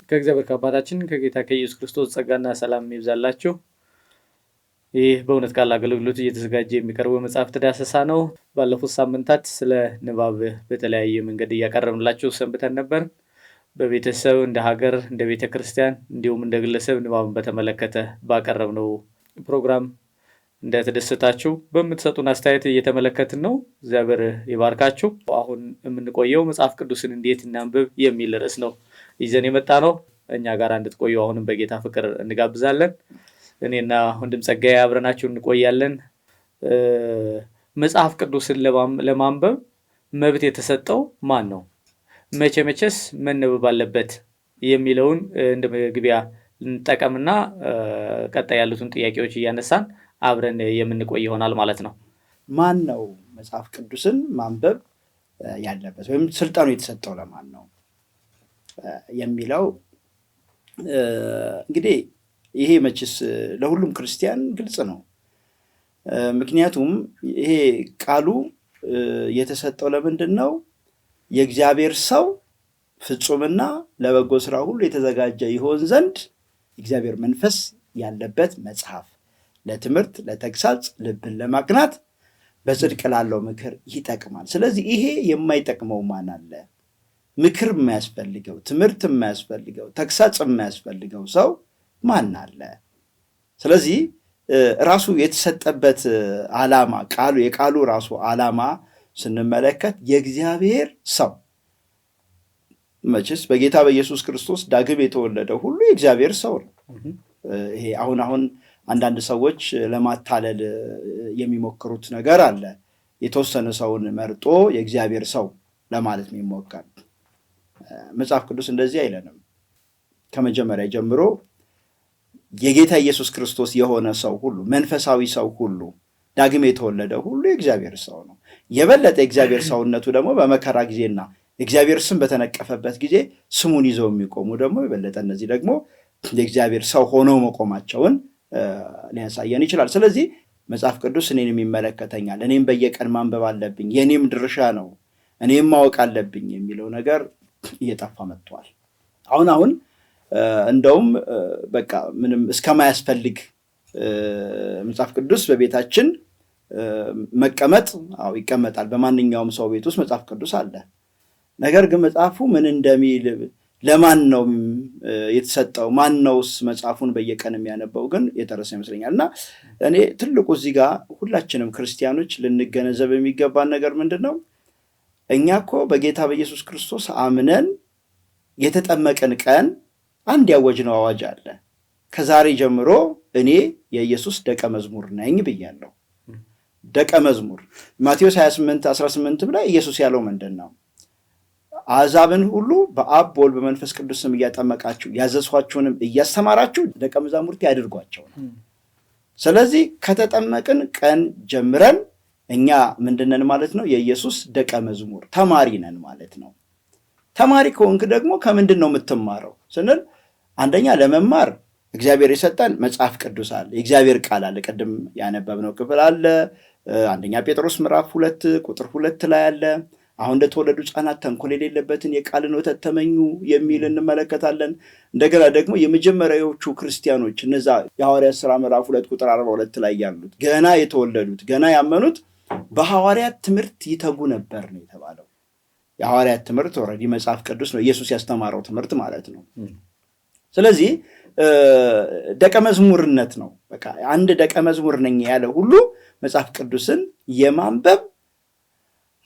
ከእግዚአብሔር ከአባታችን ከጌታ ከኢየሱስ ክርስቶስ ጸጋና ሰላም ይብዛላችሁ። ይህ በእውነት ቃል አገልግሎት እየተዘጋጀ የሚቀርበው መጽሐፍት ዳሰሳ ነው። ባለፉት ሳምንታት ስለ ንባብ በተለያየ መንገድ እያቀረብንላችሁ ሰንብተን ነበር። በቤተሰብ፣ እንደ ሀገር፣ እንደ ቤተ ክርስቲያን እንዲሁም እንደ ግለሰብ ንባብን በተመለከተ ባቀረብነው ፕሮግራም እንደተደሰታችሁ በምትሰጡን አስተያየት እየተመለከትን ነው። እግዚአብሔር ይባርካችሁ። አሁን የምንቆየው መጽሐፍ ቅዱስን እንዴት እናንብብ የሚል ርዕስ ነው ይዘን የመጣ ነው። እኛ ጋር እንድትቆዩ አሁንም በጌታ ፍቅር እንጋብዛለን። እኔና ወንድም ጸጋዬ አብረናችሁ እንቆያለን። መጽሐፍ ቅዱስን ለማንበብ መብት የተሰጠው ማን ነው? መቼ መቼስ መነበብ አለበት የሚለውን እንደ መግቢያ እንጠቀምና ቀጣይ ያሉትን ጥያቄዎች እያነሳን አብረን የምንቆይ ይሆናል ማለት ነው። ማን ነው መጽሐፍ ቅዱስን ማንበብ ያለበት ወይም ስልጣኑ የተሰጠው ለማን ነው የሚለው እንግዲህ ይሄ መችስ ለሁሉም ክርስቲያን ግልጽ ነው። ምክንያቱም ይሄ ቃሉ የተሰጠው ለምንድን ነው? የእግዚአብሔር ሰው ፍጹምና ለበጎ ስራ ሁሉ የተዘጋጀ ይሆን ዘንድ እግዚአብሔር መንፈስ ያለበት መጽሐፍ ለትምህርት፣ ለተግሳጽ፣ ልብን ለማቅናት፣ በጽድቅ ላለው ምክር ይጠቅማል። ስለዚህ ይሄ የማይጠቅመው ማን አለ? ምክር የማያስፈልገው፣ ትምህርት የማያስፈልገው፣ ተግሳጽ የማያስፈልገው ሰው ማን አለ? ስለዚህ ራሱ የተሰጠበት ዓላማ ቃሉ የቃሉ ራሱ ዓላማ ስንመለከት የእግዚአብሔር ሰው መቼስ በጌታ በኢየሱስ ክርስቶስ ዳግም የተወለደ ሁሉ የእግዚአብሔር ሰው ነው። ይሄ አሁን አሁን አንዳንድ ሰዎች ለማታለል የሚሞክሩት ነገር አለ። የተወሰነ ሰውን መርጦ የእግዚአብሔር ሰው ለማለት የሚሞከር፣ መጽሐፍ ቅዱስ እንደዚህ አይለንም። ከመጀመሪያ ጀምሮ የጌታ ኢየሱስ ክርስቶስ የሆነ ሰው ሁሉ፣ መንፈሳዊ ሰው ሁሉ፣ ዳግም የተወለደ ሁሉ የእግዚአብሔር ሰው ነው። የበለጠ የእግዚአብሔር ሰውነቱ ደግሞ በመከራ ጊዜና የእግዚአብሔር ስም በተነቀፈበት ጊዜ ስሙን ይዘው የሚቆሙ ደግሞ የበለጠ እነዚህ ደግሞ የእግዚአብሔር ሰው ሆነው መቆማቸውን ሊያሳየን ይችላል። ስለዚህ መጽሐፍ ቅዱስ እኔንም ይመለከተኛል፣ እኔም በየቀን ማንበብ አለብኝ፣ የእኔም ድርሻ ነው፣ እኔም ማወቅ አለብኝ የሚለው ነገር እየጠፋ መጥቷል። አሁን አሁን እንደውም በቃ ምንም እስከማያስፈልግ መጽሐፍ ቅዱስ በቤታችን መቀመጥ፣ አዎ ይቀመጣል። በማንኛውም ሰው ቤት ውስጥ መጽሐፍ ቅዱስ አለ። ነገር ግን መጽሐፉ ምን እንደሚል፣ ለማን ነው የተሰጠው፣ ማን ነውስ መጽሐፉን በየቀን የሚያነበው ግን የተረሳ ይመስለኛል። እና እኔ ትልቁ እዚህ ጋር ሁላችንም ክርስቲያኖች ልንገነዘብ የሚገባን ነገር ምንድን ነው? እኛ እኮ በጌታ በኢየሱስ ክርስቶስ አምነን የተጠመቅን ቀን አንድ ያወጅነው አዋጅ አለ። ከዛሬ ጀምሮ እኔ የኢየሱስ ደቀ መዝሙር ነኝ ብያለሁ። ደቀ መዝሙር ማቴዎስ 28 18 ላይ ኢየሱስ ያለው ምንድን ነው? አሕዛብን ሁሉ በአብ፣ በወልድ፣ በመንፈስ ቅዱስ ስም እያጠመቃችሁ ያዘዝኋችሁንም እያስተማራችሁ ደቀ መዛሙርቴ አድርጓቸው ነው። ስለዚህ ከተጠመቅን ቀን ጀምረን እኛ ምንድነን ማለት ነው? የኢየሱስ ደቀ መዝሙር ተማሪ ነን ማለት ነው። ተማሪ ከሆንክ ደግሞ ከምንድን ነው የምትማረው ስንል አንደኛ ለመማር እግዚአብሔር የሰጠን መጽሐፍ ቅዱስ አለ፣ የእግዚአብሔር ቃል አለ። ቅድም ያነበብነው ክፍል አለ። አንደኛ ጴጥሮስ ምዕራፍ 2 ቁጥር 2 ላይ አለ። አሁን እንደተወለዱ ሕፃናት ተንኮል የሌለበትን የቃልን ወተት ተመኙ የሚል እንመለከታለን። እንደገና ደግሞ የመጀመሪያዎቹ ክርስቲያኖች እነዛ የሐዋርያት ሥራ ምዕራፍ 2 ቁጥር 42 ላይ ያሉት ገና የተወለዱት፣ ገና ያመኑት በሐዋርያት ትምህርት ይተጉ ነበር ነው የተባለው። የሐዋርያት ትምህርት already መጽሐፍ ቅዱስ ነው፣ ኢየሱስ ያስተማረው ትምህርት ማለት ነው። ስለዚህ ደቀ መዝሙርነት ነው። በቃ አንድ ደቀ መዝሙር ነኝ ያለ ሁሉ መጽሐፍ ቅዱስን የማንበብ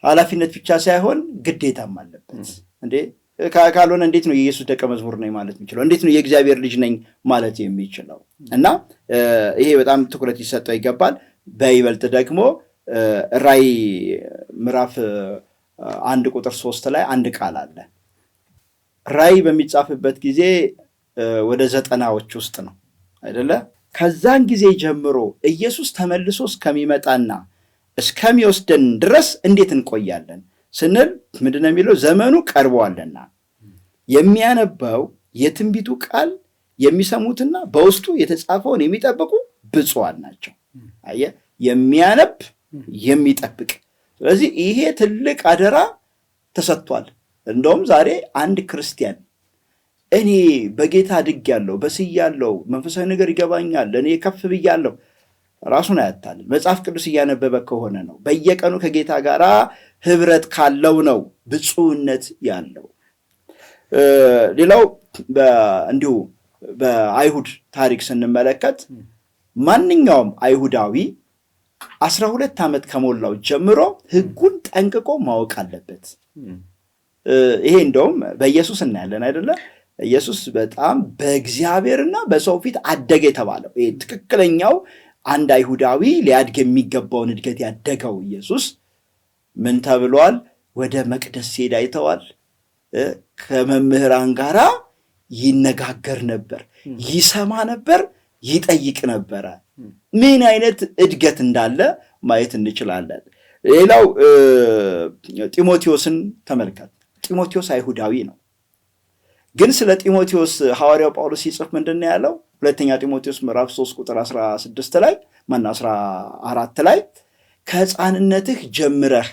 ኃላፊነት ብቻ ሳይሆን ግዴታም አለበት። እንዴ ካልሆነ እንዴት ነው የኢየሱስ ደቀ መዝሙር ነኝ ማለት የሚችለው? እንዴት ነው የእግዚአብሔር ልጅ ነኝ ማለት የሚችለው? እና ይሄ በጣም ትኩረት ሊሰጠው ይገባል። በይበልጥ ደግሞ ራእይ ምዕራፍ 1 ቁጥር 3 ላይ አንድ ቃል አለ። ራእይ በሚጻፍበት ጊዜ ወደ 90ዎች ውስጥ ነው አይደለ? ከዛን ጊዜ ጀምሮ ኢየሱስ ተመልሶ እስከሚመጣና እስከሚወስደን ድረስ እንዴት እንቆያለን ስንል ምንድን ነው የሚለው? ዘመኑ ቀርቧልና የሚያነባው የትንቢቱ ቃል የሚሰሙትና በውስጡ የተጻፈውን የሚጠብቁ ብፁዓን ናቸው። አየህ፣ የሚያነብ፣ የሚጠብቅ። ስለዚህ ይሄ ትልቅ አደራ ተሰጥቷል። እንደውም ዛሬ አንድ ክርስቲያን እኔ በጌታ አድጌያለሁ፣ በስያለሁ፣ መንፈሳዊ ነገር ይገባኛል፣ እኔ ከፍ ብያለሁ፣ ራሱን አያታልል። መጽሐፍ ቅዱስ እያነበበ ከሆነ ነው፣ በየቀኑ ከጌታ ጋር ህብረት ካለው ነው ብፁዕነት ያለው። ሌላው እንዲሁ በአይሁድ ታሪክ ስንመለከት ማንኛውም አይሁዳዊ 12 ዓመት ከሞላው ጀምሮ ሕጉን ጠንቅቆ ማወቅ አለበት። ይሄ እንደውም በኢየሱስ እናያለን አይደለ? ኢየሱስ በጣም በእግዚአብሔርና በሰው ፊት አደገ የተባለው ይሄ ትክክለኛው አንድ አይሁዳዊ ሊያድግ የሚገባውን እድገት ያደገው ኢየሱስ ምን ተብሏል? ወደ መቅደስ ሲሄድ አይተዋል። ከመምህራን ጋራ ይነጋገር ነበር፣ ይሰማ ነበር፣ ይጠይቅ ነበረ። ምን አይነት እድገት እንዳለ ማየት እንችላለን። ሌላው ጢሞቴዎስን ተመልከት። ጢሞቴዎስ አይሁዳዊ ነው። ግን ስለ ጢሞቴዎስ ሐዋርያው ጳውሎስ ሲጽፍ ምንድን ነው ያለው? ሁለተኛ ጢሞቴዎስ ምዕራፍ 3 ቁጥር 16 ላይ ማነው 14 ላይ ከሕፃንነትህ ጀምረህ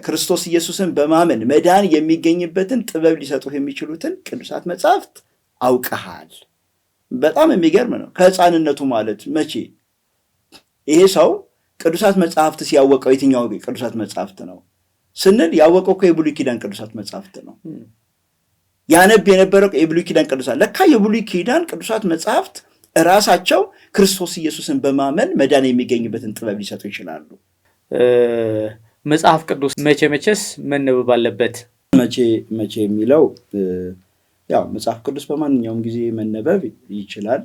ክርስቶስ ኢየሱስን በማመን መዳን የሚገኝበትን ጥበብ ሊሰጡህ የሚችሉትን ቅዱሳት መጻሕፍት አውቀሃል። በጣም የሚገርም ነው። ከሕፃንነቱ ማለት መቼ? ይሄ ሰው ቅዱሳት መጻሕፍት ሲያወቀው የትኛው ቅዱሳት መጻሕፍት ነው ስንል ያወቀው እኮ የብሉይ ኪዳን ቅዱሳት መጻሕፍት ነው። ያነብ የነበረው የብሉይ ኪዳን ቅዱሳት፣ ለካ የብሉይ ኪዳን ቅዱሳት መጻሕፍት እራሳቸው ክርስቶስ ኢየሱስን በማመን መዳን የሚገኝበትን ጥበብ ሊሰጡ ይችላሉ። መጽሐፍ ቅዱስ መቼ መቼስ መነበብ አለበት? መቼ መቼ የሚለው ያው መጽሐፍ ቅዱስ በማንኛውም ጊዜ መነበብ ይችላል።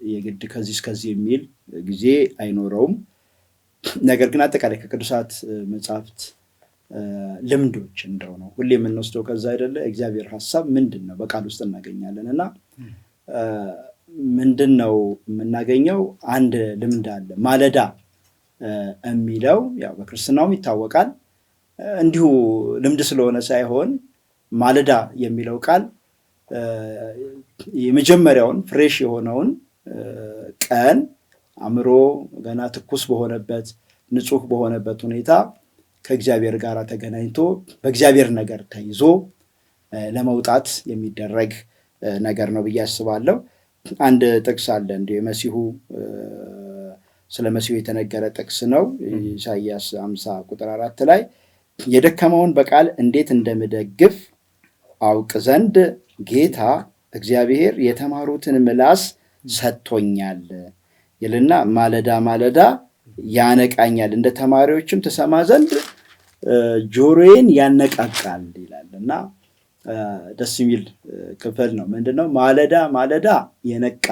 የግድ ከዚህ እስከዚህ የሚል ጊዜ አይኖረውም። ነገር ግን አጠቃላይ ከቅዱሳት መጽሐፍት ልምዶች እንደው ነው ሁሌ የምንወስደው ከዛ አይደለ? እግዚአብሔር ሐሳብ ምንድን ነው በቃል ውስጥ እናገኛለን። እና ምንድን ነው የምናገኘው? አንድ ልምድ አለ። ማለዳ የሚለው ያው በክርስትናውም ይታወቃል። እንዲሁ ልምድ ስለሆነ ሳይሆን ማለዳ የሚለው ቃል የመጀመሪያውን fresh የሆነውን ቀን አእምሮ ገና ትኩስ በሆነበት ንጹህ በሆነበት ሁኔታ ከእግዚአብሔር ጋር ተገናኝቶ በእግዚአብሔር ነገር ተይዞ ለመውጣት የሚደረግ ነገር ነው ብዬ አስባለሁ። አንድ ጥቅስ አለ እንዲሁ የመሲሁ ስለ መሲሁ የተነገረ ጥቅስ ነው። ኢሳይያስ 50 ቁጥር 4 ላይ የደከመውን በቃል እንዴት እንደምደግፍ አውቅ ዘንድ ጌታ እግዚአብሔር የተማሩትን ምላስ ሰጥቶኛል ይልና ማለዳ ማለዳ ያነቃኛል፣ እንደ ተማሪዎችም ትሰማ ዘንድ ጆሮዬን ያነቃቃል ይላል። እና ደስ የሚል ክፍል ነው። ምንድነው? ማለዳ ማለዳ የነቃ፣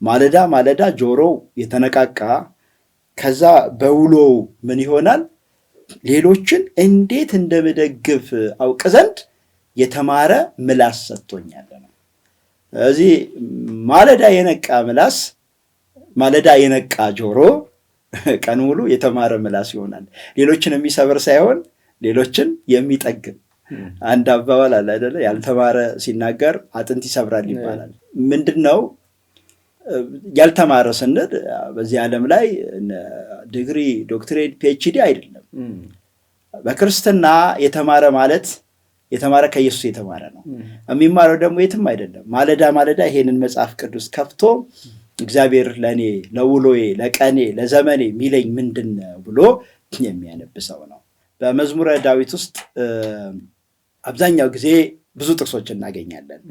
ማለዳ ማለዳ ጆሮው የተነቃቃ፣ ከዛ በውሎው ምን ይሆናል? ሌሎችን እንዴት እንደምደግፍ አውቅ ዘንድ የተማረ ምላስ ሰጥቶኛል ነው። ስለዚህ ማለዳ የነቃ ምላስ፣ ማለዳ የነቃ ጆሮ ቀን ሙሉ የተማረ ምላስ ይሆናል። ሌሎችን የሚሰብር ሳይሆን ሌሎችን የሚጠግን። አንድ አባባል አለ አይደለ? ያልተማረ ሲናገር አጥንት ይሰብራል ይባላል። ምንድነው ያልተማረ ስንል በዚህ ዓለም ላይ ዲግሪ፣ ዶክትሬት፣ PhD አይደለም። በክርስትና የተማረ ማለት የተማረ ከኢየሱስ የተማረ ነው። የሚማረው ደግሞ የትም አይደለም። ማለዳ ማለዳ ይሄንን መጽሐፍ ቅዱስ ከፍቶ እግዚአብሔር ለኔ ለውሎዬ ለቀኔ ለዘመኔ የሚለኝ ምንድን ነው ብሎ የሚያነብ ሰው ነው። በመዝሙረ ዳዊት ውስጥ አብዛኛው ጊዜ ብዙ ጥቅሶች እናገኛለን።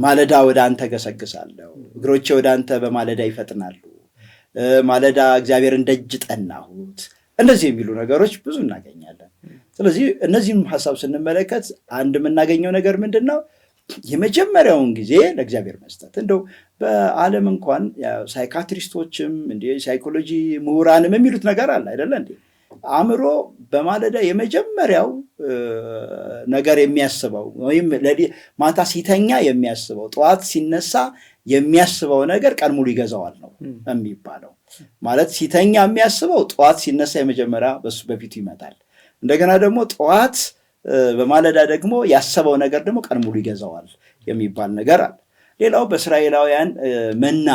ማለዳ ወደ አንተ ገሰግሳለሁ፣ እግሮቼ ወደ አንተ በማለዳ ይፈጥናሉ፣ ማለዳ እግዚአብሔርን ደጅ ጠናሁት፣ እንደዚህ የሚሉ ነገሮች ብዙ እናገኛለን። ስለዚህ እነዚህም ሐሳብ ስንመለከት አንድ የምናገኘው ነገር ምንድን ነው? የመጀመሪያውን ጊዜ ለእግዚአብሔር መስጠት። እንደው በዓለም እንኳን psychiatrist ኦችም እንደ ሳይኮሎጂ ምሁራንም የሚሉት ነገር አለ አይደለ እንዴ? አእምሮ በማለዳ የመጀመሪያው ነገር የሚያስበው ወይም ማታ ሲተኛ የሚያስበው ጠዋት ሲነሳ የሚያስበው ነገር ቀን ሙሉ ይገዛዋል ነው የሚባለው። ማለት ሲተኛ የሚያስበው ጠዋት ሲነሳ የመጀመሪያ በሱ በፊቱ ይመጣል። እንደገና ደግሞ ጠዋት በማለዳ ደግሞ ያሰበው ነገር ደግሞ ቀን ሙሉ ይገዛዋል የሚባል ነገር አለ። ሌላው በእስራኤላውያን መና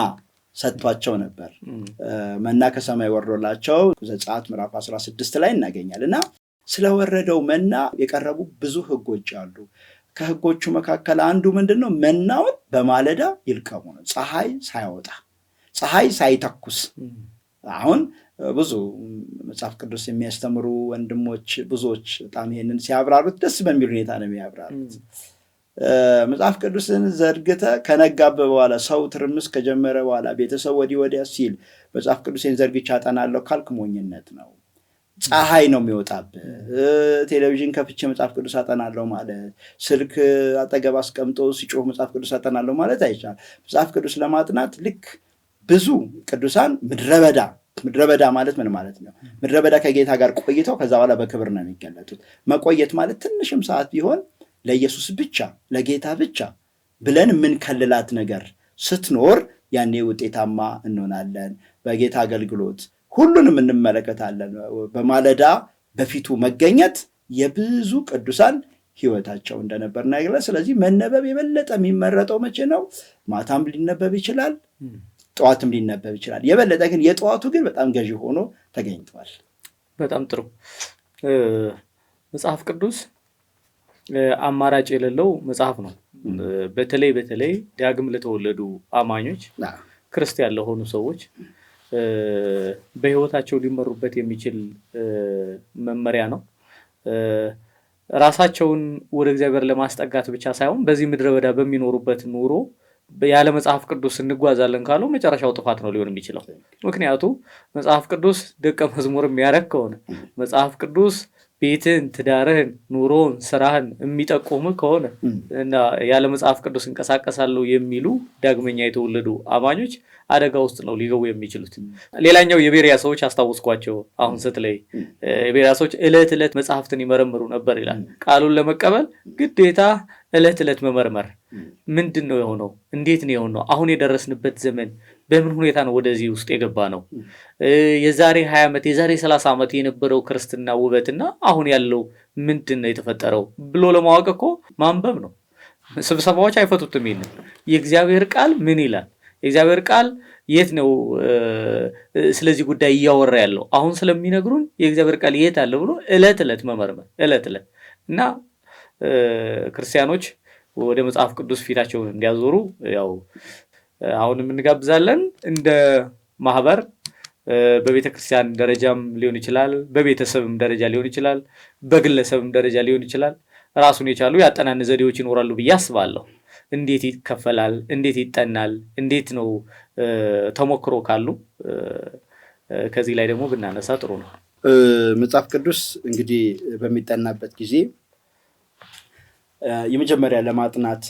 ሰጥቷቸው ነበር። መና ከሰማይ ወርዶላቸው ዘጸአት ምዕራፍ 16 ላይ እናገኛለን። እና ስለወረደው መና የቀረቡ ብዙ ሕጎች አሉ። ከሕጎቹ መካከል አንዱ ምንድን ነው? መናውን በማለዳ ይልቀሙ ነው። ፀሐይ ሳይወጣ ፀሐይ ሳይተኩስ። አሁን ብዙ መጽሐፍ ቅዱስ የሚያስተምሩ ወንድሞች ብዙዎች በጣም ይሄንን ሲያብራሩት ደስ በሚል ሁኔታ ነው የሚያብራሩት። መጽሐፍ ቅዱስን ዘርግተ ከነጋበ በኋላ፣ ሰው ትርምስ ከጀመረ በኋላ፣ ቤተሰብ ወዲህ ወዲያ ሲል መጽሐፍ ቅዱሴን ዘርግቼ አጠናለሁ ካልክ ሞኝነት ነው። ፀሐይ ነው የሚወጣብህ። ቴሌቪዥን ከፍቼ መጽሐፍ ቅዱስ አጠናለሁ ማለት፣ ስልክ አጠገብ አስቀምጦ ሲጮህ መጽሐፍ ቅዱስ አጠናለሁ ማለት አይቻልም። መጽሐፍ ቅዱስ ለማጥናት ልክ ብዙ ቅዱሳን ምድረ በዳ፣ ምድረ በዳ ማለት ምን ማለት ነው? ምድረ በዳ ከጌታ ጋር ቆይተው ከዛ በኋላ በክብር ነው የሚገለጡት። መቆየት ማለት ትንሽም ሰዓት ቢሆን ለኢየሱስ ብቻ፣ ለጌታ ብቻ ብለን የምንከልላት ነገር ስትኖር ያኔ ውጤታማ እንሆናለን። በጌታ አገልግሎት ሁሉንም እንመለከታለን። በማለዳ በፊቱ መገኘት የብዙ ቅዱሳን ሕይወታቸው እንደነበር እናያለን። ስለዚህ መነበብ የበለጠ የሚመረጠው መቼ ነው? ማታም ሊነበብ ይችላል፣ ጠዋትም ሊነበብ ይችላል። የበለጠ ግን የጠዋቱ ግን በጣም ገዢ ሆኖ ተገኝቷል። በጣም ጥሩ። መጽሐፍ ቅዱስ አማራጭ የሌለው መጽሐፍ ነው። በተለይ በተለይ ዳግም ለተወለዱ አማኞች፣ ክርስቲያን ለሆኑ ሰዎች በሕይወታቸው ሊመሩበት የሚችል መመሪያ ነው። ራሳቸውን ወደ እግዚአብሔር ለማስጠጋት ብቻ ሳይሆን በዚህ ምድረ በዳ በሚኖሩበት ኑሮ ያለ መጽሐፍ ቅዱስ እንጓዛለን ካሉ መጨረሻው ጥፋት ነው ሊሆን የሚችለው። ምክንያቱ መጽሐፍ ቅዱስ ደቀ መዝሙር የሚያደርግ ከሆነ፣ መጽሐፍ ቅዱስ ቤትህን፣ ትዳርህን፣ ኑሮን፣ ስራህን የሚጠቁም ከሆነ እና ያለ መጽሐፍ ቅዱስ እንቀሳቀሳለሁ የሚሉ ዳግመኛ የተወለዱ አማኞች አደጋ ውስጥ ነው ሊገቡ የሚችሉት። ሌላኛው የቤሪያ ሰዎች አስታወስኳቸው አሁን ስትለይ፣ የቤሪያ ሰዎች ዕለት ዕለት መጽሐፍትን ይመረምሩ ነበር ይላል። ቃሉን ለመቀበል ግዴታ ዕለት ዕለት መመርመር፣ ምንድን ነው የሆነው? እንዴት ነው የሆነው? አሁን የደረስንበት ዘመን በምን ሁኔታ ነው ወደዚህ ውስጥ የገባ ነው? የዛሬ 20 ዓመት፣ የዛሬ 30 ዓመት የነበረው ክርስትና ውበትና አሁን ያለው ምንድን ነው የተፈጠረው ብሎ ለማወቅ እኮ ማንበብ ነው። ስብሰባዎች አይፈቱትም። ይሄንን የእግዚአብሔር ቃል ምን ይላል? የእግዚአብሔር ቃል የት ነው ስለዚህ ጉዳይ እያወራ ያለው? አሁን ስለሚነግሩን የእግዚአብሔር ቃል የት አለ ብሎ ዕለት ዕለት መመርመር፣ ዕለት ዕለት። እና ክርስቲያኖች ወደ መጽሐፍ ቅዱስ ፊታቸውን እንዲያዞሩ ያው አሁንም እንጋብዛለን። እንደ ማህበር በቤተ ክርስቲያን ደረጃም ሊሆን ይችላል፣ በቤተሰብም ደረጃ ሊሆን ይችላል፣ በግለሰብም ደረጃ ሊሆን ይችላል። ራሱን የቻሉ የአጠናን ዘዴዎች ይኖራሉ ብዬ አስባለሁ። እንዴት ይከፈላል? እንዴት ይጠናል? እንዴት ነው፣ ተሞክሮ ካሉ ከዚህ ላይ ደግሞ ብናነሳ ጥሩ ነው። መጽሐፍ ቅዱስ እንግዲህ በሚጠናበት ጊዜ የመጀመሪያ ለማጥናት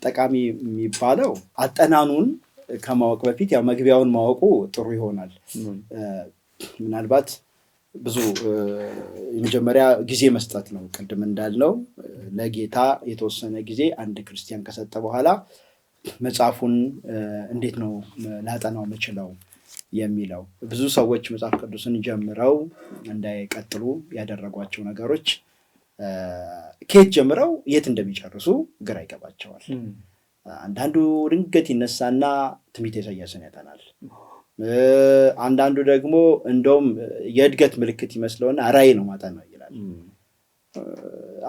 ጠቃሚ የሚባለው አጠናኑን ከማወቅ በፊት ያው መግቢያውን ማወቁ ጥሩ ይሆናል። ምናልባት ብዙ የመጀመሪያ ጊዜ መስጠት ነው። ቅድም እንዳልነው ለጌታ የተወሰነ ጊዜ አንድ ክርስቲያን ከሰጠ በኋላ መጽሐፉን እንዴት ነው ላጠናው የምችለው የሚለው። ብዙ ሰዎች መጽሐፍ ቅዱስን ጀምረው እንዳይቀጥሉ ያደረጓቸው ነገሮች ከየት ጀምረው የት እንደሚጨርሱ ግራ ይገባቸዋል። አንዳንዱ ድንገት ይነሳና ትንቢተ ኢሳይያስን ያጠናል። አንዳንዱ ደግሞ እንደውም የእድገት ምልክት ይመስለውና ራእይ ነው ማጠናው ይላል።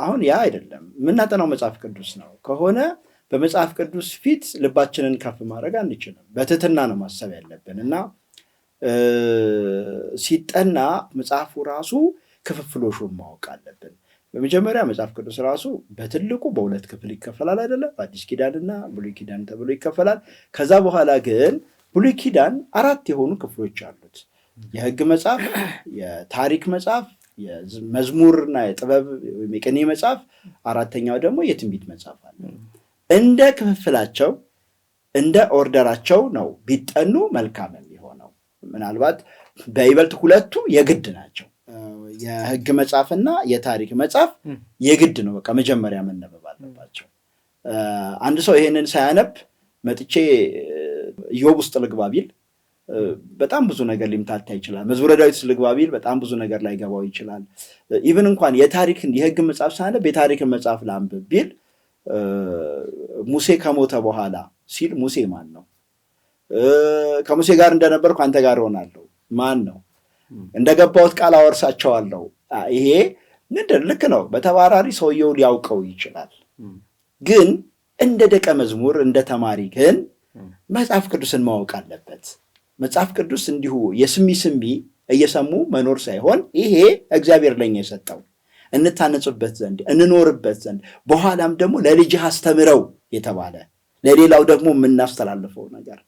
አሁን ያ አይደለም፣ የምናጠናው መጽሐፍ ቅዱስ ነው ከሆነ በመጽሐፍ ቅዱስ ፊት ልባችንን ከፍ ማድረግ አንችልም። በትህትና ነው ማሰብ ያለብን። እና ሲጠና መጽሐፉ ራሱ ክፍፍሎሹን ማወቅ አለብን። በመጀመሪያ መጽሐፍ ቅዱስ ራሱ በትልቁ በሁለት ክፍል ይከፈላል አይደለም? አዲስ ኪዳንና ብሉይ ኪዳን ተብሎ ይከፈላል። ከዛ በኋላ ግን ብሉይ ኪዳን አራት የሆኑ ክፍሎች አሉት። የሕግ መጽሐፍ፣ የታሪክ መጽሐፍ፣ የመዝሙርና የጥበብ ወይም የቅኔ መጽሐፍ፣ አራተኛው ደግሞ የትንቢት መጽሐፍ አለ። እንደ ክፍፍላቸው፣ እንደ order ኣቸው ነው ቢጠኑ መልካም የሚሆነው። ምናልባት በይበልጥ ሁለቱ የግድ ናቸው። የሕግ መጽሐፍና የታሪክ መጽሐፍ የግድ ነው። በቃ መጀመሪያ መነበብ አለባቸው። አንድ ሰው ይሄንን ሳያነብ መጥቼ ኢዮብ ውስጥ ልግባ ቢል በጣም ብዙ ነገር ሊምታታ ይችላል። መዝሙረ ዳዊት ውስጥ ልግባ ቢል በጣም ብዙ ነገር ላይገባው ይችላል። Even እንኳን የታሪክን የሕግ መጽሐፍ ሳያነብ የታሪክን መጽሐፍ ላንብብ ቢል ሙሴ ከሞተ በኋላ ሲል ሙሴ ማን ነው? ከሙሴ ጋር እንደነበርኩ አንተ ጋር እሆናለሁ ማን ነው? እንደገባሁት ቃል አወርሳቸዋለሁ። ይሄ ምንድን ልክ ነው። በተባራሪ ሰውየው ሊያውቀው ይችላል። ግን እንደ ደቀ መዝሙር እንደ ተማሪ ግን መጽሐፍ ቅዱስን ማወቅ አለበት። መጽሐፍ ቅዱስ እንዲሁ የስሚ ስሚ እየሰሙ መኖር ሳይሆን ይሄ እግዚአብሔር ለኛ የሰጠው እንታነጽበት ዘንድ እንኖርበት ዘንድ በኋላም ደግሞ ለልጅህ አስተምረው የተባለ ለሌላው ደግሞ የምናስተላልፈው ነገር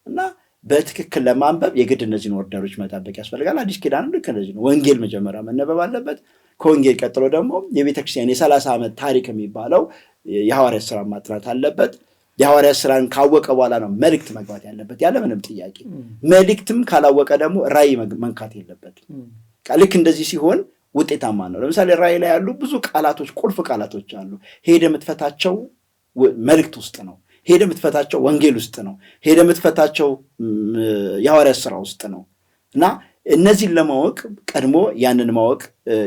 እና በትክክል ለማንበብ የግድ እነዚህን order ኦች መጠበቅ ያስፈልጋል። አዲስ ኪዳንም ልክ እንደዚህ ነው። ወንጌል መጀመሪያ መነበብ አለበት። ከወንጌል ቀጥሎ ደግሞ የቤተክርስቲያን የ30 ዓመት ታሪክ የሚባለው የሐዋርያት ስራ ማጥናት አለበት። የሐዋርያት ስራን ካወቀ በኋላ ነው መልእክት መግባት ያለበት ያለ ምንም ጥያቄ። መልእክትም ካላወቀ ደግሞ ራእይ መንካት የለበትም። ልክ እንደዚህ ሲሆን ውጤታማ ነው። ለምሳሌ ራእይ ላይ ያሉ ብዙ ቃላቶች፣ ቁልፍ ቃላቶች አሉ። ሄደ የምትፈታቸው መልእክት ውስጥ ነው። ሄደ የምትፈታቸው ወንጌል ውስጥ ነው። ሄደ የምትፈታቸው የሐዋርያት ስራ ውስጥ ነው። እና እነዚህን ለማወቅ ቀድሞ ያንን ማወቅ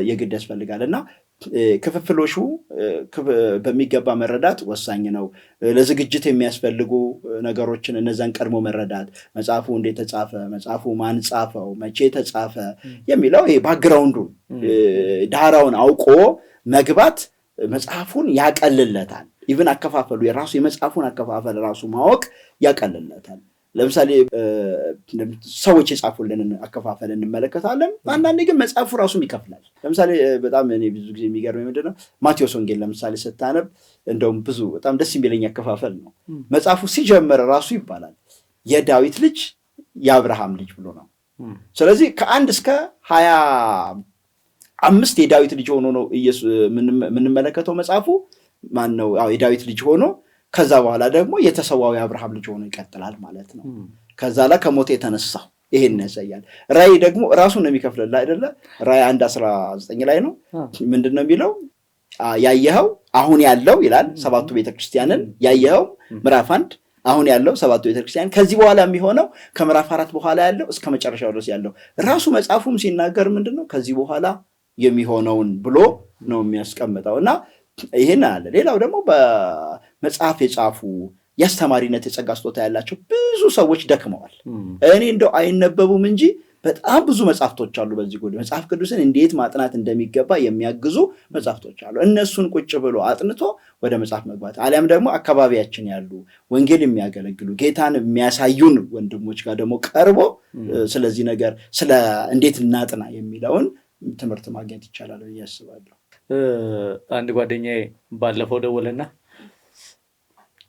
የግድ ያስፈልጋል። እና ክፍፍሎሹ በሚገባ መረዳት ወሳኝ ነው። ለዝግጅት የሚያስፈልጉ ነገሮችን እነዛን ቀድሞ መረዳት፣ መጽሐፉ እንዴት ተጻፈ፣ መጽሐፉ ማን ጻፈው፣ መቼ ተጻፈ የሚለው ይሄ background ኡን ዳራውን አውቆ መግባት መጽሐፉን ያቀልለታል። Even አከፋፈሉ የራሱ የመጽሐፉን አከፋፈል ራሱ ማወቅ ያቀልለታል። ለምሳሌ ሰዎች የጻፉልንን አከፋፈል እንመለከታለን። አንዳንዴ ግን መጽሐፉ ራሱም ይከፍላል። ለምሳሌ በጣም እኔ ብዙ ጊዜ የሚገርመኝ ምንድን ነው ማቴዎስ ወንጌል ለምሳሌ ስታነብ እንደውም ብዙ በጣም ደስ የሚለኝ አከፋፈል ነው። መጽሐፉ ሲጀምር ራሱ ይባላል የዳዊት ልጅ የአብርሃም ልጅ ብሎ ነው። ስለዚህ ከ1 እስከ 25 የዳዊት ልጅ ሆኖ ነው የምንመለከተው መጽሐፉ። ማን ነው? አዎ የዳዊት ልጅ ሆኖ ከዛ በኋላ ደግሞ የተሰዋው የአብርሃም ልጅ ሆኖ ይቀጥላል ማለት ነው። ከዛ ላይ ከሞት የተነሳው ይሄን ያሳያል። ራእይ ደግሞ ራሱን ነው የሚከፍልልህ አይደለ? ራእይ 1:19 ላይ ነው። ምንድነው የሚለው? ያየኸው አሁን ያለው ይላል ሰባቱ ቤተክርስቲያንን ያየኸው ምዕራፍ 1 አሁን ያለው ሰባቱ ቤተክርስቲያን ከዚህ በኋላ የሚሆነው ከምዕራፍ 4 በኋላ ያለው እስከ መጨረሻው ድረስ ያለው ራሱ መጽሐፉም ሲናገር ምንድነው ከዚህ በኋላ የሚሆነውን ብሎ ነው የሚያስቀምጠው። እና ይሄን አለ። ሌላው ደግሞ በመጽሐፍ የጻፉ ያስተማሪነት የጸጋ ስጦታ ያላቸው ብዙ ሰዎች ደክመዋል። እኔ እንደው አይነበቡም እንጂ በጣም ብዙ መጽሐፍቶች አሉ። በዚህ ጉዳይ መጽሐፍ ቅዱስን እንዴት ማጥናት እንደሚገባ የሚያግዙ መጽሐፍቶች አሉ። እነሱን ቁጭ ብሎ አጥንቶ ወደ መጽሐፍ መግባት አሊያም ደግሞ አካባቢያችን ያሉ ወንጌል የሚያገለግሉ ጌታን የሚያሳዩን ወንድሞች ጋር ደግሞ ቀርቦ ስለዚህ ነገር ስለ እንዴት እናጥና የሚለውን ትምህርት ማግኘት ይቻላል ብዬ አስባለሁ። አንድ ጓደኛዬ ባለፈው ደወለና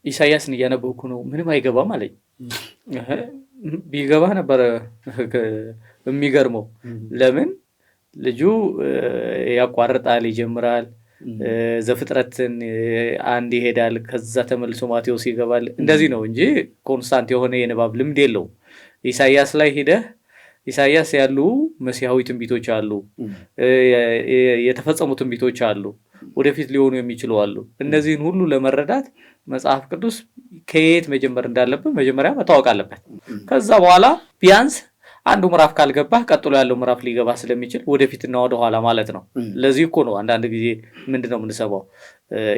ኢሳይያስን እያነበብኩ ነው ምንም አይገባም አለኝ። ቢገባ ነበር የሚገርመው። ለምን ልጁ ያቋርጣል፣ ይጀምራል፣ ዘፍጥረትን አንድ ይሄዳል፣ ከዛ ተመልሶ ማቴዎስ ይገባል። እንደዚህ ነው እንጂ constant የሆነ የንባብ ልምድ የለውም። ኢሳይያስ ላይ ሄደህ ኢሳይያስ ያሉ መሲሐዊ ትንቢቶች አሉ፣ የተፈጸሙ ትንቢቶች አሉ፣ ወደፊት ሊሆኑ የሚችሉ አሉ። እነዚህን ሁሉ ለመረዳት መጽሐፍ ቅዱስ ከየት መጀመር እንዳለብን መጀመሪያ መታወቅ አለበት። ከዛ በኋላ ቢያንስ አንዱ ምዕራፍ ካልገባህ ቀጥሎ ያለው ምዕራፍ ሊገባ ስለሚችል ወደፊትና ወደኋላ ማለት ነው። ለዚህ እኮ ነው አንዳንድ ጊዜ ምንድነው የምንሰማው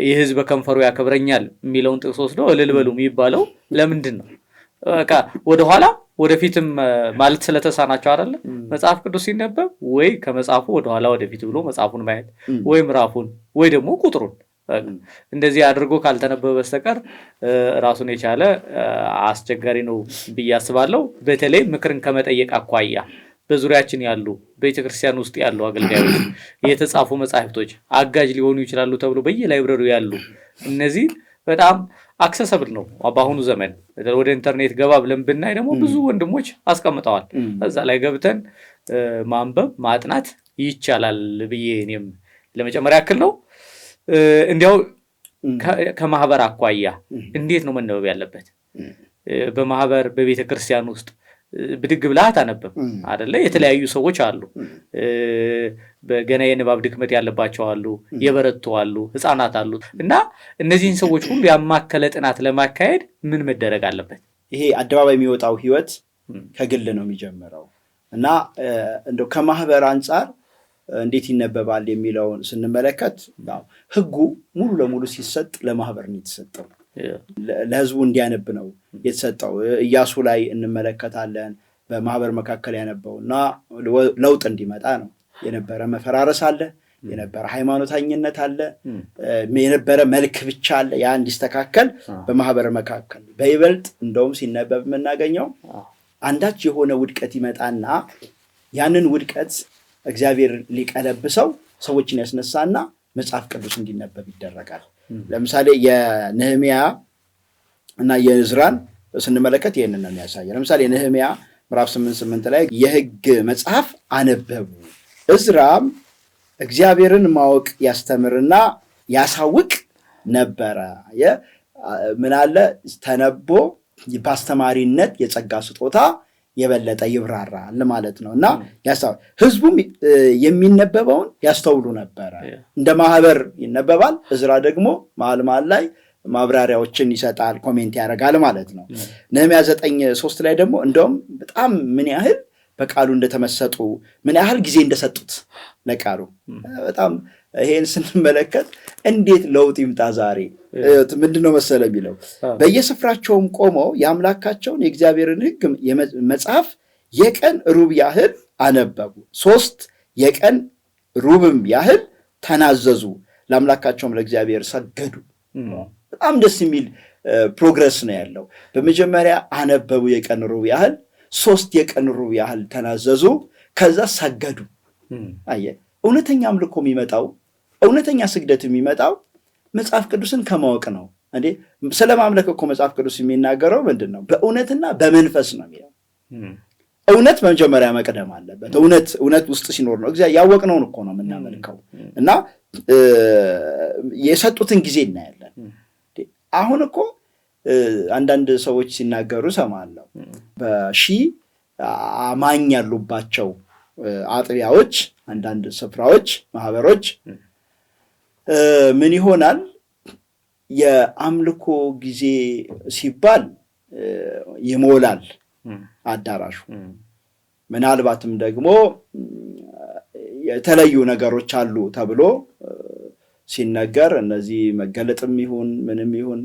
ይህ ሕዝብ በከንፈሩ ያከብረኛል የሚለውን ጥቅስ ወስዶ እልል በሉ የሚባለው ለምንድን ነው? በቃ ወደኋላ ወደፊትም ማለት ስለተሳናቸው አይደለ? መጽሐፍ ቅዱስ ሲነበብ ወይ ከመጽሐፉ ወደኋላ ወደፊት ብሎ መጽሐፉን ማየት ወይ ምዕራፉን ወይ ደግሞ ቁጥሩን እንደዚህ አድርጎ ካልተነበበ በስተቀር ራሱን የቻለ አስቸጋሪ ነው ብዬ አስባለሁ። በተለይ ምክርን ከመጠየቅ አኳያ በዙሪያችን ያሉ ቤተክርስቲያን ውስጥ ያሉ አገልጋዮች የተጻፉ መጻሕፍቶች አጋዥ ሊሆኑ ይችላሉ ተብሎ በየላይብረሪው ያሉ እነዚህ በጣም accessible ነው በአሁኑ ዘመን። ወደ ኢንተርኔት ገባ ብለን ብናይ ደግሞ ብዙ ወንድሞች አስቀምጠዋል። እዛ ላይ ገብተን ማንበብ ማጥናት ይቻላል ብዬ እኔም ለመጨመር ያክል ነው። እንዲያው ከማህበር አኳያ እንዴት ነው መነበብ ያለበት? በማህበር በቤተክርስቲያን ውስጥ ብድግ ብለህ አታነብም አይደለ? የተለያዩ ሰዎች አሉ። በገና የንባብ ድክመት ያለባቸው አሉ፣ የበረቱ አሉ፣ ህፃናት አሉ። እና እነዚህን ሰዎች ሁሉ ያማከለ ጥናት ለማካሄድ ምን መደረግ አለበት? ይሄ አደባባይ የሚወጣው ህይወት ከግል ነው የሚጀምረው። እና እንደው ከማህበር አንጻር እንዴት ይነበባል የሚለውን ስንመለከት ህጉ ሙሉ ለሙሉ ሲሰጥ ለማህበር ነው የተሰጠው። ለህዝቡ እንዲያነብ ነው የተሰጠው። ኢያሱ ላይ እንመለከታለን በማህበር መካከል ያነበውና ለውጥ እንዲመጣ ነው የነበረ። መፈራረስ አለ፣ የነበረ ሃይማኖተኝነት አለ፣ የነበረ መልክ ብቻ አለ። ያ እንዲስተካከል በማህበር መካከል በይበልጥ እንደውም ሲነበብ የምናገኘው አንዳች የሆነ ውድቀት ይመጣና ያንን ውድቀት እግዚአብሔር ሊቀለብሰው ሰዎችን ያስነሳና መጽሐፍ ቅዱስ እንዲነበብ ይደረጋል። ለምሳሌ የነህምያ እና የዕዝራን ስንመለከት ይህንን ነው የሚያሳየው። ለምሳሌ ነህምያ ምዕራፍ 8:8 ላይ የሕግ መጽሐፍ አነበቡ፣ ዕዝራም እግዚአብሔርን ማወቅ ያስተምርና ያሳውቅ ነበረ። ምን አለ ተነቦ በአስተማሪነት የጸጋ ስጦታ የበለጠ ይብራራል ማለት ነው። እና ህዝቡም የሚነበበውን ያስተውሉ ነበረ። እንደ ማህበር ይነበባል። ዕዝራ ደግሞ መሀል መሀል ላይ ማብራሪያዎችን ይሰጣል፣ comment ያደርጋል ማለት ነው። ነህምያ 9:3 ላይ ደግሞ እንደውም በጣም ምን ያህል በቃሉ እንደተመሰጡ፣ ምን ያህል ጊዜ እንደሰጡት ለቃሉ፣ በጣም ይሄን ስንመለከት እንዴት ለውጥ ይምጣ ዛሬ። ምንድነው መሰለ የሚለው? በየስፍራቸውም ቆመው የአምላካቸውን የእግዚአብሔርን ሕግ መጽሐፍ የቀን ሩብ ያህል አነበቡ፣ 3 የቀን ሩብም ያህል ተናዘዙ፣ ለአምላካቸውም ለእግዚአብሔር ሰገዱ። በጣም ደስ የሚል progress ነው ያለው። በመጀመሪያ አነበቡ የቀን ሩብ ያህል፣ 3 የቀን ሩብ ያህል ተናዘዙ፣ ከዛ ሰገዱ። አየህ፣ እውነተኛ አምልኮ የሚመጣው፣ እውነተኛ ስግደት የሚመጣው መጽሐፍ ቅዱስን ከማወቅ ነው። እንዴ፣ ስለ ማምለክ እኮ መጽሐፍ ቅዱስ የሚናገረው ምንድን ነው? በእውነትና በመንፈስ ነው የሚለው። እውነት መጀመሪያ መቅደም አለበት። እውነት እውነት ውስጥ ሲኖር ነው፣ እግዚአብሔር ያወቅነውን እኮ ነው የምናመልከው። እና የሰጡትን ጊዜ እናያለን። አሁን እኮ አንዳንድ ሰዎች ሲናገሩ እሰማለሁ። በሺህ አማኝ ያሉባቸው አጥቢያዎች፣ አንዳንድ ስፍራዎች፣ ማህበሮች ምን ይሆናል? የአምልኮ ጊዜ ሲባል ይሞላል አዳራሹ። ምናልባትም ደግሞ የተለዩ ነገሮች አሉ ተብሎ ሲነገር፣ እነዚህ መገለጥም ይሁን ምንም ይሁን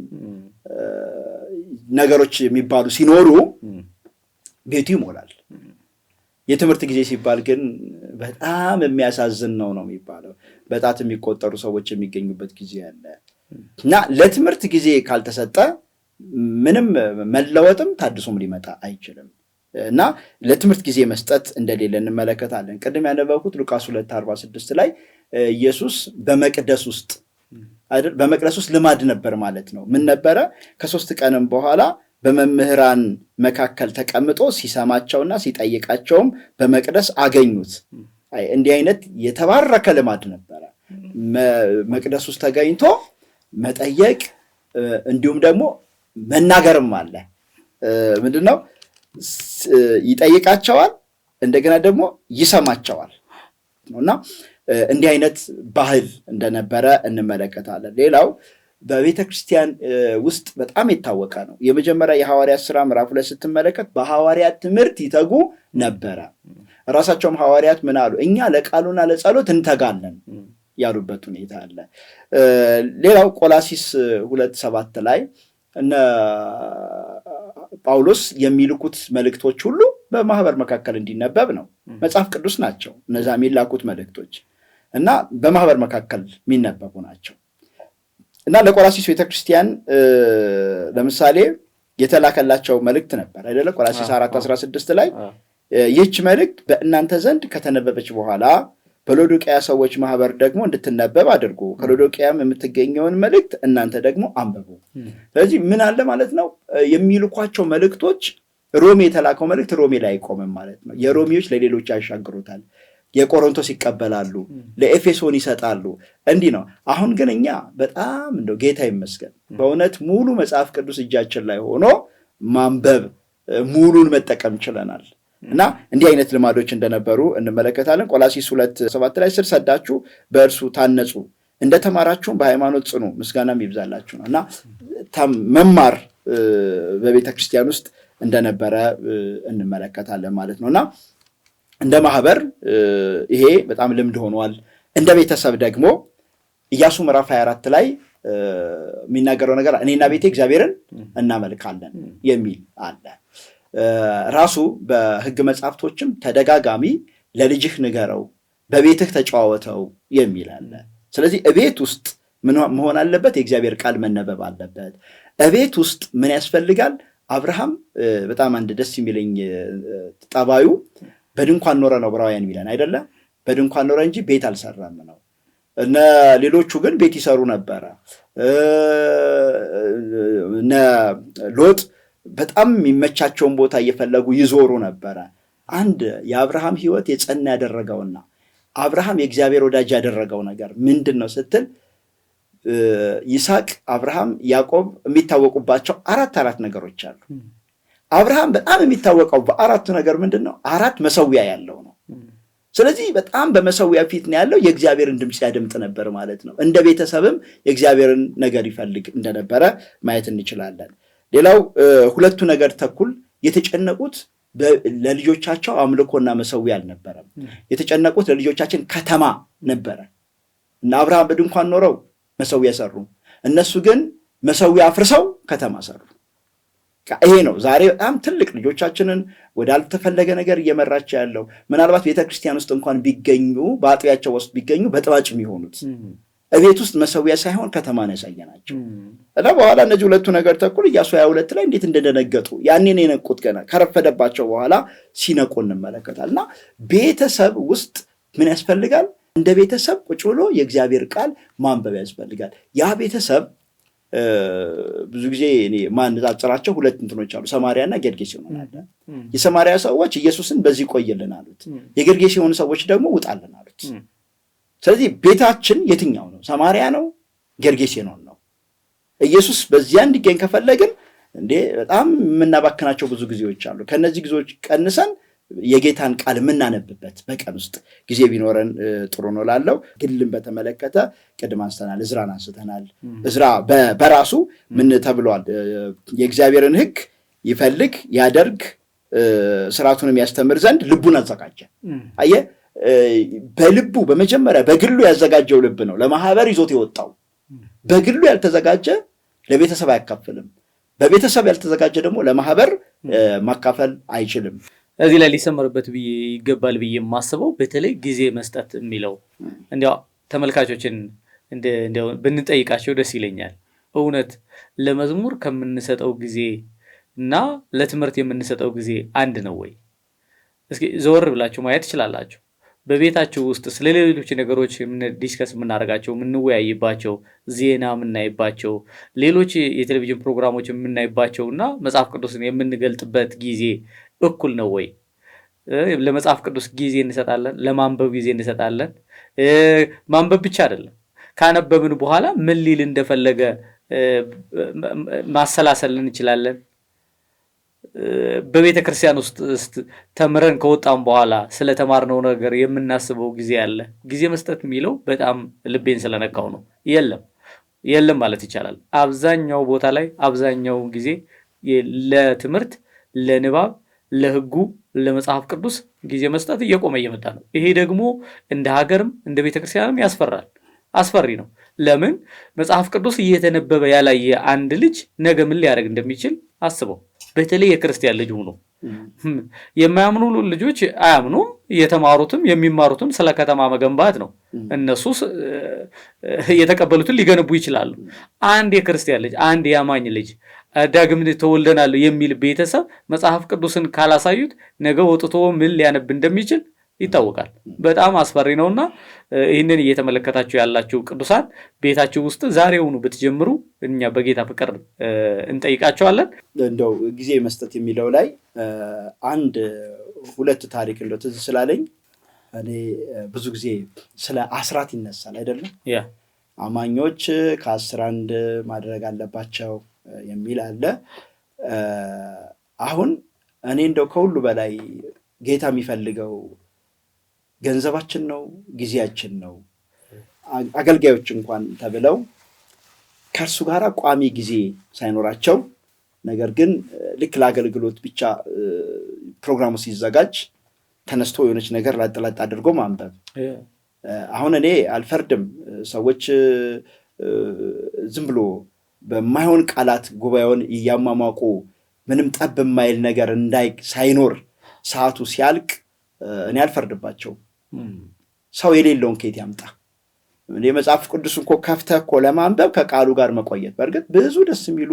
ነገሮች የሚባሉ ሲኖሩ ቤቱ ይሞላል። የትምህርት ጊዜ ሲባል ግን በጣም የሚያሳዝን ነው ነው የሚባለው። በጣት የሚቆጠሩ ሰዎች የሚገኙበት ጊዜ አለ። እና ለትምህርት ጊዜ ካልተሰጠ ምንም መለወጥም ታድሶም ሊመጣ አይችልም። እና ለትምህርት ጊዜ መስጠት እንደሌለ እንመለከታለን። ቅድም ያነበብኩት ሉቃስ 2:46 ላይ ኢየሱስ በመቅደስ ውስጥ አይደል? በመቅደስ ውስጥ ልማድ ነበር ማለት ነው። ምን ነበረ? ከ3 ቀንም በኋላ በመምህራን መካከል ተቀምጦ ሲሰማቸውና ሲጠይቃቸውም በመቅደስ አገኙት። አይ፣ እንዲህ አይነት የተባረከ ልማድ ነበረ። መቅደስ ውስጥ ተገኝቶ መጠየቅ፣ እንዲሁም ደግሞ መናገርም አለ። ምንድነው? ይጠይቃቸዋል፣ እንደገና ደግሞ ይሰማቸዋል። እና እንዲህ አይነት ባህል እንደነበረ እንመለከታለን። ሌላው በቤተክርስቲያን ውስጥ በጣም የታወቀ ነው። የመጀመሪያ የሐዋርያት ሥራ ምዕራፍ 2 ስትመለከት በሐዋርያት ትምህርት ይተጉ ነበረ። ራሳቸውም ሐዋርያት ምን አሉ? እኛ ለቃሉና ለጸሎት እንተጋለን ያሉበት ሁኔታ አለ። ሌላው ቆላሲስ 2:7 ላይ እነ ጳውሎስ የሚልኩት መልእክቶች ሁሉ በማህበር መካከል እንዲነበብ ነው። መጽሐፍ ቅዱስ ናቸው እነዛ የሚላኩት መልእክቶች፣ እና በማህበር መካከል የሚነበቡ ናቸው። እና ለቆላሲስ ቤተክርስቲያን ለምሳሌ የተላከላቸው መልእክት ነበር አይደለ? ቆላሲስ 4:16 ላይ ይህች መልእክት በእናንተ ዘንድ ከተነበበች በኋላ በሎዶቅያ ሰዎች ማህበር ደግሞ እንድትነበብ አድርጉ፣ ከሎዶቅያም የምትገኘውን መልእክት እናንተ ደግሞ አንብቡ። ስለዚህ ምን አለ ማለት ነው? የሚልኳቸው መልእክቶች፣ ሮሜ የተላከው መልእክት ሮሜ ላይ አይቆምም ማለት ነው። የሮሜዎች ለሌሎች ያሻግሩታል። የቆሮንቶስ ይቀበላሉ፣ ለኤፌሶን ይሰጣሉ። እንዲህ ነው። አሁን ግን እኛ በጣም እንደው ጌታ ይመስገን በእውነት ሙሉ መጽሐፍ ቅዱስ እጃችን ላይ ሆኖ ማንበብ፣ ሙሉን መጠቀም ችለናል። እና እንዲህ አይነት ልማዶች እንደነበሩ እንመለከታለን። ቆላሲስ 2:7 ላይ ስር ሰዳችሁ በእርሱ ታነጹ፣ እንደተማራችሁም በሃይማኖት ጽኑ፣ ምስጋናም ይብዛላችሁ ነው። እና መማር በቤተ ክርስቲያን ውስጥ እንደነበረ እንመለከታለን ማለት ነው። እና እንደ ማህበር ይሄ በጣም ልምድ ሆኗል። እንደ ቤተሰብ ደግሞ ኢያሱ ምዕራፍ 24 ላይ የሚናገረው ነገር እኔና ቤቴ እግዚአብሔርን እናመልካለን የሚል አለ። ራሱ በሕግ መጽሐፍቶችም ተደጋጋሚ ለልጅህ ንገረው፣ በቤትህ ተጨዋወተው የሚል አለ። ስለዚህ እቤት ውስጥ ምን መሆን አለበት? የእግዚአብሔር ቃል መነበብ አለበት። እቤት ውስጥ ምን ያስፈልጋል? አብርሃም በጣም አንድ ደስ የሚለኝ ጠባዩ በድንኳን ኖረ ነው ዕብራውያን የሚለን አይደለ? በድንኳን ኖረ እንጂ ቤት አልሰራም ነው። እነ ሌሎቹ ግን ቤት ይሰሩ ነበረ። እነ ሎጥ በጣም የሚመቻቸውን ቦታ እየፈለጉ ይዞሩ ነበረ። አንድ የአብርሃም ሕይወት የጸና ያደረገውና አብርሃም የእግዚአብሔር ወዳጅ ያደረገው ነገር ምንድን ነው ስትል ይስሐቅ፣ አብርሃም፣ ያዕቆብ የሚታወቁባቸው አራት አራት ነገሮች አሉ። አብርሃም በጣም የሚታወቀው በአራቱ ነገር ምንድን ነው? አራት መሰዊያ ያለው ነው። ስለዚህ በጣም በመሰዊያ ፊት ነው ያለው። የእግዚአብሔርን ድምፅ ያደምጥ ነበር ማለት ነው። እንደ ቤተሰብም የእግዚአብሔርን ነገር ይፈልግ እንደነበረ ማየት እንችላለን። ሌላው ሁለቱ ነገር ተኩል የተጨነቁት ለልጆቻቸው አምልኮና መሰዊያ አልነበረም። የተጨነቁት ለልጆቻችን ከተማ ነበረ እና አብርሃም በድንኳን ኖረው መሰዊያ ሰሩ። እነሱ ግን መሰዊያ አፍርሰው ከተማ ሰሩ። ይሄ ነው ዛሬ በጣም ትልቅ ልጆቻችንን ወዳልተፈለገ ነገር እየመራቸው ያለው። ምናልባት ቤተክርስቲያን ውስጥ እንኳን ቢገኙ፣ በአጥቢያቸው ውስጥ ቢገኙ በጥባጭ የሚሆኑት እቤት ውስጥ መሰዊያ ሳይሆን ከተማን ያሳየናቸው እና በኋላ እነዚህ ሁለቱ ነገር ተኩል ኢያሱ 22 ላይ እንዴት እንደደነገጡ ያኔ ነው የነቁት። ገና ከረፈደባቸው በኋላ ሲነቁ እንመለከታል። እና ቤተሰብ ውስጥ ምን ያስፈልጋል? እንደ ቤተሰብ ቁጭ ብሎ የእግዚአብሔር ቃል ማንበብ ያስፈልጋል። ያ ቤተሰብ ብዙ ጊዜ እኔ ማነጻጽራቸው ሁለት እንትኖች አሉ፣ ሰማርያና ጌርጌሴኖን አለ። የሰማርያ ሰዎች ኢየሱስን በዚህ ቆይልን አሉት። የጌርጌሴኖን ሰዎች ደግሞ ውጣልን አሉት። ስለዚህ ቤታችን የትኛው ነው? ሰማርያ ነው? ጌርጌሴኖን ነው? ኢየሱስ በዚያ እንዲገኝ ከፈለግን እንዴ በጣም የምናባክናቸው ብዙ ጊዜዎች አሉ። ከነዚህ ጊዜዎች ቀንሰን የጌታን ቃል የምናነብበት በቀን ውስጥ ጊዜ ቢኖረን ጥሩ ነው ላለው። ግልን በተመለከተ ቅድም አንስተናል፣ እዝራን አንስተናል። እዝራ በራሱ ምን ተብሏል? የእግዚአብሔርን ሕግ ይፈልግ ያደርግ ስርዓቱንም ያስተምር ዘንድ ልቡን አዘጋጀ። አየህ፣ በልቡ በመጀመሪያ በግሉ ያዘጋጀው ልብ ነው ለማህበር ይዞት የወጣው። በግሉ ያልተዘጋጀ ለቤተሰብ አያካፍልም። በቤተሰብ ያልተዘጋጀ ደግሞ ለማህበር ማካፈል አይችልም። እዚህ ላይ ሊሰመርበት ይገባል ብዬ የማስበው በተለይ ጊዜ መስጠት የሚለው እንዲያው ተመልካቾችን እንዲያው ብንጠይቃቸው ደስ ይለኛል። እውነት ለመዝሙር ከምንሰጠው ጊዜ እና ለትምህርት የምንሰጠው ጊዜ አንድ ነው ወይ? እስኪ ዘወር ብላችሁ ማየት ትችላላችሁ። በቤታችሁ ውስጥ ስለ ሌሎች ነገሮች discuss የምናደርጋቸው፣ የምንወያይባቸው፣ ዜና የምናይባቸው፣ ሌሎች የቴሌቪዥን ፕሮግራሞች የምናይባቸው እና መጽሐፍ ቅዱስን የምንገልጥበት ጊዜ እኩል ነው ወይ? ለመጽሐፍ ቅዱስ ጊዜ እንሰጣለን፣ ለማንበብ ጊዜ እንሰጣለን። ማንበብ ብቻ አይደለም፣ ካነበብን በኋላ ምን ሊል እንደፈለገ ማሰላሰል እንችላለን። በቤተ ክርስቲያን ውስጥ ተምረን ከወጣም በኋላ ስለተማርነው ነገር የምናስበው ጊዜ አለ። ጊዜ መስጠት የሚለው በጣም ልቤን ስለነካው ነው። የለም የለም ማለት ይቻላል። አብዛኛው ቦታ ላይ አብዛኛው ጊዜ ለትምህርት፣ ለንባብ፣ ለሕጉ፣ ለመጽሐፍ ቅዱስ ጊዜ መስጠት እየቆመ እየመጣ ነው። ይሄ ደግሞ እንደ ሀገርም እንደ ቤተክርስቲያንም ያስፈራል፣ አስፈሪ ነው። ለምን መጽሐፍ ቅዱስ እየተነበበ ያላየ አንድ ልጅ ነገ ምን ሊያደርግ እንደሚችል አስበው። በተለይ የክርስቲያን ልጅ ሆኖ የማያምኑ ልጆች አያምኑም። የተማሩትም የሚማሩትም ስለ ከተማ መገንባት ነው። እነሱ የተቀበሉትን ሊገነቡ ይችላሉ። አንድ የክርስቲያን ልጅ፣ አንድ የአማኝ ልጅ ዳግም ተወልደናል የሚል ቤተሰብ መጽሐፍ ቅዱስን ካላሳዩት ነገ ወጥቶ ምን ሊያነብ እንደሚችል ይታወቃል። በጣም አስፈሪ ነውና ይህንን እየተመለከታችሁ ያላችሁ ቅዱሳን ቤታችሁ ውስጥ ዛሬውኑ ብትጀምሩ እኛ በጌታ ፍቅር እንጠይቃቸዋለን። እንደው ጊዜ መስጠት የሚለው ላይ አንድ ሁለት ታሪክ እንደው ትዝ ስላለኝ እኔ ብዙ ጊዜ ስለ አስራት ይነሳል አይደለም? አማኞች ከአስር አንድ ማድረግ አለባቸው የሚል አለ። አሁን እኔ እንደው ከሁሉ በላይ ጌታ የሚፈልገው ገንዘባችን ነው፣ ጊዜያችን ነው። አገልጋዮች እንኳን ተብለው ከእርሱ ጋር ቋሚ ጊዜ ሳይኖራቸው ነገር ግን ልክ ለአገልግሎት ብቻ ፕሮግራሙ ሲዘጋጅ ተነስቶ የሆነች ነገር ላጥላጥ አድርጎ ማንበብ። አሁን እኔ አልፈርድም። ሰዎች ዝም ብሎ በማይሆን ቃላት ጉባኤውን እያሟሟቁ ምንም ጠብ የማይል ነገር እንዳይ ሳይኖር ሰዓቱ ሲያልቅ እኔ አልፈርድባቸውም። ሰው የሌለውን ከየት ያምጣ? የመጽሐፍ ቅዱስ እኮ ከፍተህ እኮ ለማንበብ ከቃሉ ጋር መቆየት። በእርግጥ ብዙ ደስ የሚሉ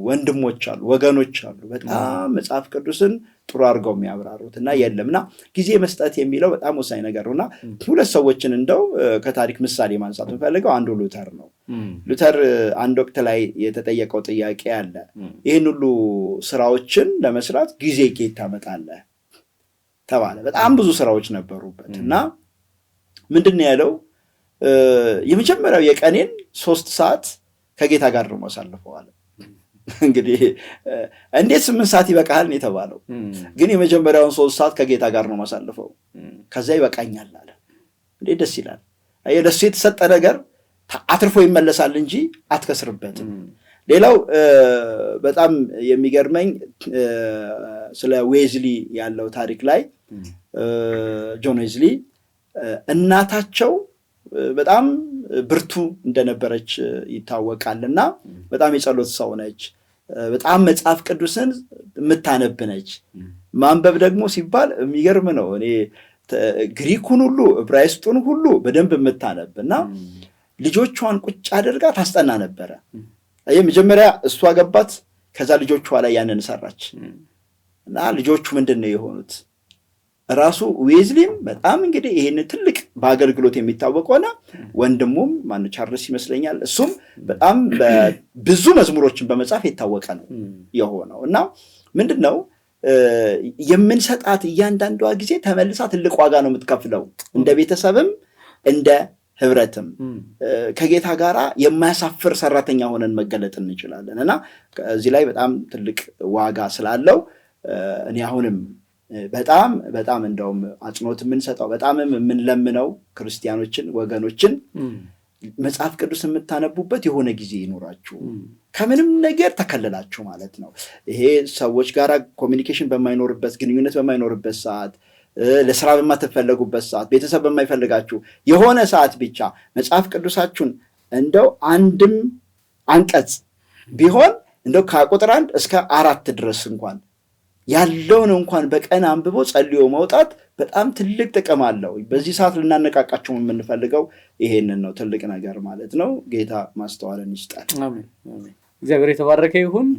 ወንድሞች አሉ፣ ወገኖች አሉ፣ በጣም መጽሐፍ ቅዱስን ጥሩ አድርገው የሚያብራሩት እና የለም። እና ጊዜ መስጠት የሚለው በጣም ወሳኝ ነገር ነው። እና ሁለት ሰዎችን እንደው ከታሪክ ምሳሌ ማንሳት የምፈልገው አንዱ ሉተር ነው። ሉተር አንድ ወቅት ላይ የተጠየቀው ጥያቄ አለ። ይህን ሁሉ ስራዎችን ለመስራት ጊዜ ከየት ታመጣለህ ተባለ። በጣም ብዙ ስራዎች ነበሩበት እና ምንድን ነው ያለው? የመጀመሪያው የቀኔን 3 ሰዓት ከጌታ ጋር ነው የማሳልፈው አለ። እንግዲህ እንዴት 8 ሰዓት ይበቃሃል ነው የተባለው። ግን የመጀመሪያውን 3 ሰዓት ከጌታ ጋር ነው የማሳልፈው፣ ከዛ ይበቃኛል አለ። እንዴት ደስ ይላል! አየህ፣ ለሱ የተሰጠ ነገር አትርፎ ይመለሳል እንጂ አትከስርበትም። ሌላው በጣም የሚገርመኝ ስለ ዌዝሊ ያለው ታሪክ ላይ ጆን ዌዝሊ እናታቸው በጣም ብርቱ እንደነበረች ይታወቃልና በጣም የጸሎት ሰው ነች። በጣም መጽሐፍ ቅዱስን የምታነብ ነች። ማንበብ ደግሞ ሲባል የሚገርም ነው። እኔ ግሪኩን ሁሉ ዕብራይስጡን ሁሉ በደንብ የምታነብ እና ልጆቿን ቁጭ አድርጋ ታስጠና ነበረ። መጀመሪያ እሷ ገባት፣ ከዛ ልጆቿ ላይ ያንን ሰራች እና ልጆቹ ምንድን ነው የሆኑት? ራሱ ዌዝሊም በጣም እንግዲህ ይሄን ትልቅ በአገልግሎት የሚታወቅ ሆነ። ወንድሙም ማነው ቻርልስ ይመስለኛል፣ እሱም በጣም ብዙ መዝሙሮችን በመጻፍ የታወቀ ነው የሆነው። እና ምንድነው የምንሰጣት እያንዳንዷ ጊዜ ተመልሳ ትልቅ ዋጋ ነው የምትከፍለው፣ እንደ ቤተሰብም እንደ ህብረትም ከጌታ ጋራ የማያሳፍር ሰራተኛ ሆነን መገለጥ እንችላለን። እና እዚህ ላይ በጣም ትልቅ ዋጋ ስላለው እኔ አሁንም በጣም በጣም እንደውም አጽንኦት የምንሰጠው በጣምም የምንለምነው ክርስቲያኖችን ወገኖችን መጽሐፍ ቅዱስ የምታነቡበት የሆነ ጊዜ ይኖራችሁ፣ ከምንም ነገር ተከልላችሁ ማለት ነው። ይሄ ሰዎች ጋራ communication በማይኖርበት፣ ግንኙነት በማይኖርበት ሰዓት፣ ለስራ በማትፈለጉበት ሰዓት፣ ቤተሰብ በማይፈልጋችሁ የሆነ ሰዓት ብቻ መጽሐፍ ቅዱሳችሁን እንደው አንድም አንቀጽ ቢሆን እንደው ከቁጥር 1 እስከ 4 ድረስ እንኳን ያለውን እንኳን በቀን አንብቦ ጸልዮ መውጣት በጣም ትልቅ ጥቅም አለው። በዚህ ሰዓት ልናነቃቃቸው የምንፈልገው ይሄንን ነው፣ ትልቅ ነገር ማለት ነው። ጌታ ማስተዋልን ይስጣል። አሜን፣ አሜን። እግዚአብሔር የተባረከ ይሁን።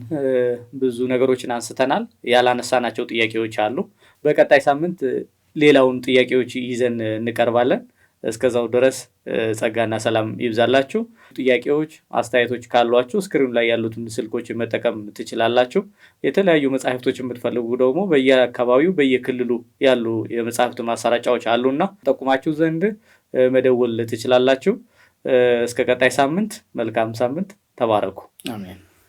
ብዙ ነገሮችን አንስተናል፣ ያላነሳናቸው ጥያቄዎች አሉ። በቀጣይ ሳምንት ሌላውን ጥያቄዎች ይዘን እንቀርባለን። እስከዛው ድረስ ጸጋና ሰላም ይብዛላችሁ። ጥያቄዎች፣ አስተያየቶች ካሏችሁ ስክሪኑ ላይ ያሉትን ስልኮች መጠቀም ትችላላችሁ። የተለያዩ መጻሕፍቶች የምትፈልጉ ደግሞ በየአካባቢው በየክልሉ ያሉ የመጻሕፍት ማሰራጫዎች አሉና ጠቁማችሁ ዘንድ መደወል ትችላላችሁ። እስከ ቀጣይ ሳምንት መልካም ሳምንት። ተባረኩ። አሜን።